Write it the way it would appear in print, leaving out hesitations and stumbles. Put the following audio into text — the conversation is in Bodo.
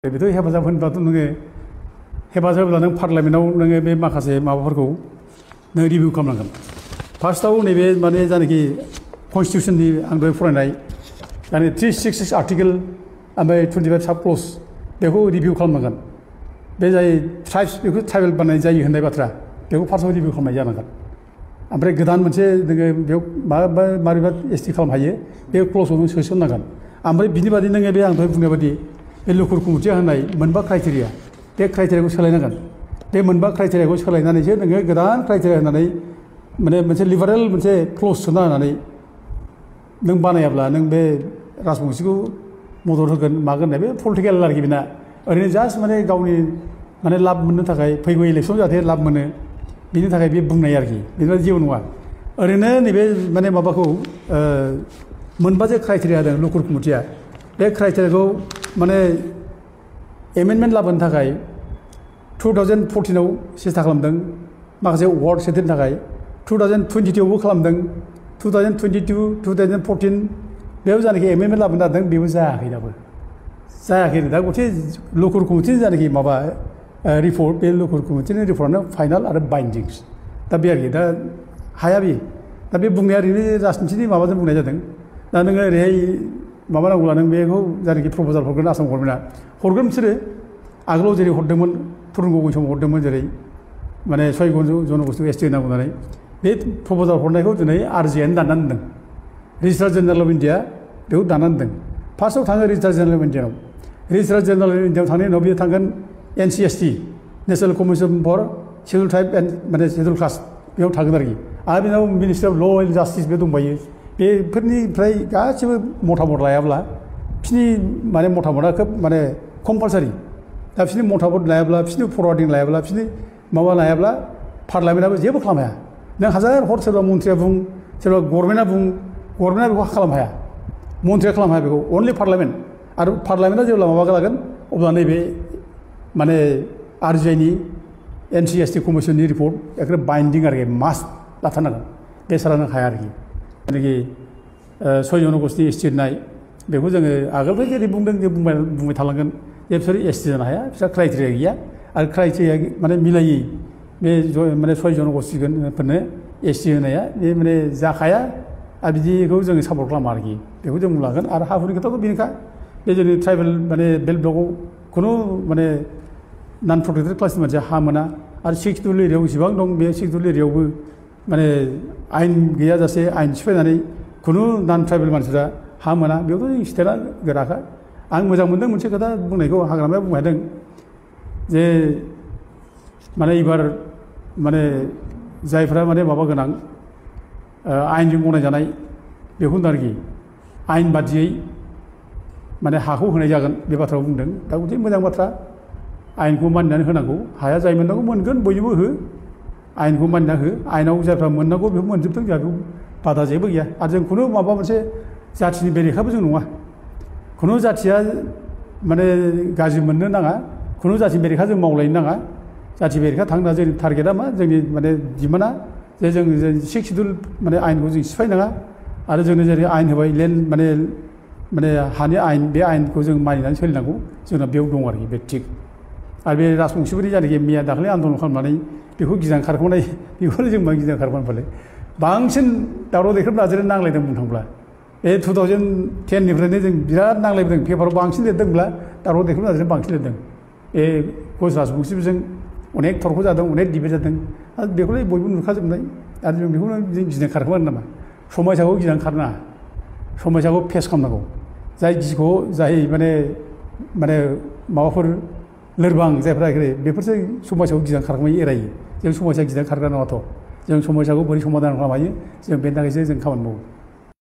बेथ' हेफाजाब होनबाथ' नोङो हेफाजाब होब्ला नों पार्लियामेन्टआव नोङो बे माखासे माबाफोरखौ नों रिभिउ खालामनांगोन। फार्स्टआव नैबे माने जानाखि कनस्टिटिउसननि आं दहाय फरायनाय माने 366 आर्टिकेल ओमफ्राय 25 साब क्लज बेखौ रिभिउ खालामनांगोन। बे जाय ट्राइब्स बेखौ ट्राइबेल बानायनाय जायो होननाय बाथ्रा बेखौ फार्स्टआव रिभिउ खालामनाय जानांगोन। ओमफ्राय गोदान मोनसे नोङो बेयाव माबोरैबा एसटि खालामनो हायो बे क्लजआव नों सोसननांगोन। ओमफ्राय बिनि बादि नोङो बे आं दहाय बुंनाय बादि बे लुकुर कमिटिया होनाय मोनबा क्राइटेरिया बे क्राइटेरियाखौ सोलायनांगोन। बे मोनबा क्राइटेरियाखौ सोलायनानैसो नोङो गोदान क्राइटेरिया होनानै माने मोनसे लिबारेल मोनसे क्लज सोना होनानै नों बानायाब्ला नों बे राजबंशिखौ मदद होगोन मागोन होननाय बे पलिटिकेल आरोखि बेना ओरैनो जास्ट माने गावनि माने लाब मोननो थाखाय फैगौ इलेक्सन जाहाथे लाब मोनो बिनि थाखाय बे बुंनाय आरोखि बेनिफ्राय जेबो नङा। ओरैनो नैबे माने माबाखौ मोनबा जे क्राइटेरिया होदों लुकुर कमिटिया बे क्राइटेरियाखौ माने एमेन्डमेन्ट लाबोनो थाखाय 2014आव सेस्था खालामदों माखासे वार्ड सेथनि थाखाय 2022आवबो खालामदों 2022, 2014 बेयाव जानाखि एमेन्डमेन्ट लाबोनो नागिरदों बेबो जायाखै दाबो जायाखै दा गथे लुकुर कमिटिनि जानाखि माबा रिपर्ट बे लुकुर कमिटिनि रिपर्टआनो फाइनाल आरो बाइन्डिंस दा बे आरोखि दा हाया बे दा बे बुंनाया ओरैनो राजनितिनि माबाजों बुंनाय जादों। दा नोङो ओरैहाय माबा नांगौब्ला नों बेखौ जायनाखि प्रप'जाल हरगोन आसाम गभर्नमेन्टआ हरगोन बिसोरो आगोलाव जेरै हरदोंमोन तरुन गगৈ समाव हरदोंमोन जेरै माने 6 जनगोष्ठीखौ एसटि होनांगौ होननानै बे प्रप'जाल हरनायखौ दिनै आरजिआइआनो दाननानै दोनदों। रेजिस्ट्रार जेनेरेल अफ इन्डिया बेखौ दाननानै दोनदों। फार्स्टआव थाङो रेजिस्ट्रार जेनेरेल अफ इन्डियानाव रेजिस्ट्रार जेनेरेल अफ इन्डियाआव थांनायनि उनाव बियो थांगोन NCST national commission for scheduled tribe and माने सिडुल कास्ट बेयाव थागोन आरो बेनाव ministry of law and justice बे दंबायो। बेफोरनिफ्राय गासिबो मतामत लायाब्ला बिसोरनि माने मतामतआ खोब माने कम्पालसारि दा बिसोरनि मतामत लायाब्ला बिसोरनि फरवार्डिं लायाब्ला बिसोरनि माबा लायाब्ला पार्लियामेन्टआबो जेबो खालामनो हाया। नों हाजार हर सोरबा मन्थ्रिया बुं सोरबा गभर्नमेन्टआ बुं गभर्नमेन्टआ बेखौ खालामनो हाया मन्थ्रिया खालामनो हाया बेखौ अनलि पार्लियामेन्ट आरो पार्लियामेन्टआ जेब्ला माबा लागोन अब्ला नैबे माने आरजिआइनि NCST कमिसननि रिपर्ट एखेबारे बाइन्डिं आरोखि मास्ट लाथारनांगोन बे सारानो हाया आरोखि जायनाखि 6 जनगोष्ठी एसटि होनाय बेखौ जोङो आगोलनिफ्राय जेरै बुंदों जों बुंबाय थालांगोन जे बिसोर एसटि जानो हाया बिसोर क्राइटेरिया गैया आरो क्राइटेरिया माने मिलायै बे माने 6 जनगोष्ठीफोरनो एसटि होनाया बे माने जाखाया आरो बिदिखौ जोङो सापर्ट खालामा आरोखि बेखौ जों बुंलांगोन। आरो हा हुनि खोथाथ' बेनोखा बे जोंनि ट्राइबेल माने बेल्ट ब्लकआव खुनु माने नन प्रटेक्टेड क्लासनि मानसिया हा मोना आरो 6 सिडुल एरियायाव इसेबां दं बे 6 सिडुल एरियायावबो माने आयेन गैयाजासे आयेन सिफायनानै खुनु नन ट्राइबेल मानसिफ्रा हा मोना बेयावथ' जों स्टेटआ गोराखा। आं मोजां मोनदों मोनसे खोथा बुंनायखौ हाग्रामाया बुंनो हादों जे माने एबार माने जायफ्रा माने माबा गोनां आयेनजों गनायजानाय बेखौ होनदों आरोखि आयेन बादियै माने हाखौ होनाय जागोन बे बाथ्राखौ बुंदों। दा गथे मोजां बाथ्रा आयेनखौ मानिनानै होनांगौ हाया जाय मोननांगौ मोनगोन बयनोबो हो आयेनखौ मानिना हो आयेनाव जायफ्रा मोननांगौ बेखौ मोनजोबदों जोंहा बेयाव बादा जेबो गैया आरो जों खुनु माबा मोनसे जाथिनि बेरेखाबो जों नङा खुनु जाथिया माने गाज्रि मोननो नाङा खुनु जाथिनि बेरेखा जों मावलायनो नाङा जाथि बेरेखा थांना जोंनि टारगेटआ मा जोंनि माने डिमान्डआ जे जों 6 सिडुल माने आयेनखौ जों सिफायनाङा आरो जोंनो जेरै आयेन होबाय लेन्ड माने हानि आयेन बे आयेनखौ जों मानिनानै सोलिनांगौ जोंना बेयाव दं आरोखि बे थिग। आरो बे राजबंशिफोरनि जायनाखि मैया दाखालि आन्दलन खालामनानै बेखौ गिनां खारखोमानाय बेखौनो जों मा गिनां खारखोमानाय बांसिन दावराव देख्रेब नाजों नांलायदों बुंनो थांब्ला बे 2010निफ्रायनो जों बिराद नांलायबोदों पेपाराव बांसिन लिरदोंब्ला दावराव देख्रेब नाजों बांसिन लिरदों बे गज राजबंशिफोरजों अनेक थरख जादों अनेक डिबेट जादों आरो बेखौलाय बयबो नुखाजोबनाय आरो जों बेखौनो जों गिनां खारखोमानो नामा समायसाखौ गिनां खारनाङा समायसाखौ फेस खालामनांगौ जाय गिखौ जाय माने माबाफोर लोरबां जायफ्रा बेफोरसो समाजाव गिनां खारखोमायो एरायो जों समाजा गिनां खारग्रा नङाथ' जों समाजाखौ बोरै समाधान खालामनो हायो जों बेनि थाखायसो जों खामानि मावो।